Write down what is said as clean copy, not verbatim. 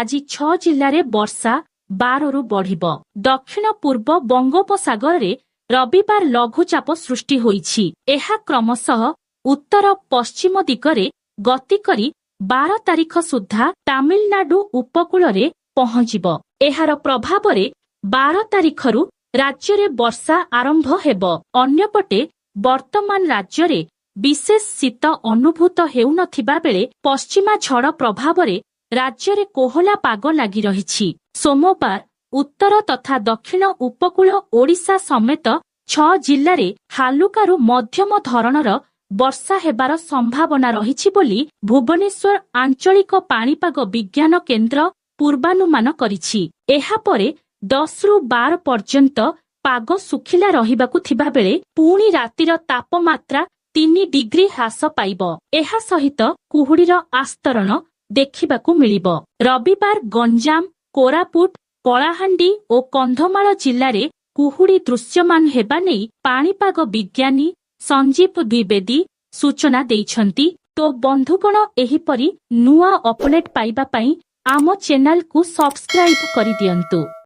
ଆଜି ଛଅ ଜିଲ୍ଲାରେ ବର୍ଷା 12ରୁ ବଢ଼ିବ। ଦକ୍ଷିଣ ପୂର୍ବ ବଙ୍ଗୋପସାଗରରେ ରବିବାର ଲଘୁଚାପ ସୃଷ୍ଟି ହୋଇଛି। ଏହା କ୍ରମଶଃ ଉତ୍ତର ପଶ୍ଚିମ ଦିଗରେ ଗତି କରି 12 ତାରିଖ ସୁଦ୍ଧା ତାମିଲନାଡୁ ଉପକୂଳରେ ପହଞ୍ଚିବ। ଏହାର ପ୍ରଭାବରେ 12 ତାରିଖରୁ ରାଜ୍ୟରେ ବର୍ଷା ଆରମ୍ଭ ହେବ। ଅନ୍ୟପଟେ ବର୍ତ୍ତମାନ ରାଜ୍ୟରେ ବିଶେଷ ଶୀତ ଅନୁଭୂତ ହେଉନଥିବା ବେଳେ ପଶ୍ଚିମା ଝଡ଼ ପ୍ରଭାବରେ ରାଜ୍ୟରେ କୋହଲା ପାଗ ଲାଗି ରହିଛି। ସୋମବାର ଉତ୍ତର ତଥା ଦକ୍ଷିଣ ଉପକୂଳ ଓଡ଼ିଶା ସମେତ ଛଅ ଜିଲ୍ଲାରେ ହାଲୁକାରୁ ମଧ୍ୟମ ଧରଣର ବର୍ଷା ହେବାର ସମ୍ଭାବନା ରହିଛି ବୋଲି ଭୁବନେଶ୍ୱର ଆଞ୍ଚଳିକ ପାଣିପାଗ ବିଜ୍ଞାନ କେନ୍ଦ୍ର ପୂର୍ବାନୁମାନ କରିଛି। ଏହାପରେ 10ରୁ 12 ପର୍ଯ୍ୟନ୍ତ ପାଗ ଶୁଖିଲା ରହିବାକୁ ଥିବାବେଳେ ପୁଣି ରାତିର ତାପମାତ୍ରା 3 ଡିଗ୍ରୀ ହ୍ରାସ ପାଇବ। ଏହା ସହିତ କୁହୁଡ଼ିର ଆସ୍ତରଣ ଦେଖିବାକୁ ମିଳିବ। ରବିବାର ଗଞ୍ଜାମ, କୋରାପୁଟ, କଳାହାଣ୍ଡି ଓ କନ୍ଧମାଳ ଜିଲ୍ଲାରେ କୁହୁଡ଼ି ଦୃଶ୍ୟମାନ ହେବା ନେଇ ପାଣିପାଗ ବିଜ୍ଞାନୀ ସଞ୍ଜୀବ ଦ୍ୱିବେଦୀ ସୂଚନା ଦେଇଛନ୍ତି। ତ ବନ୍ଧୁଗଣ, ଏହିପରି ନୂଆ ଅପଡେଟ୍ ପାଇବା ପାଇଁ ଆମ ଚ୍ୟାନେଲକୁ ସବସ୍କ୍ରାଇବ କରିଦିଅନ୍ତୁ।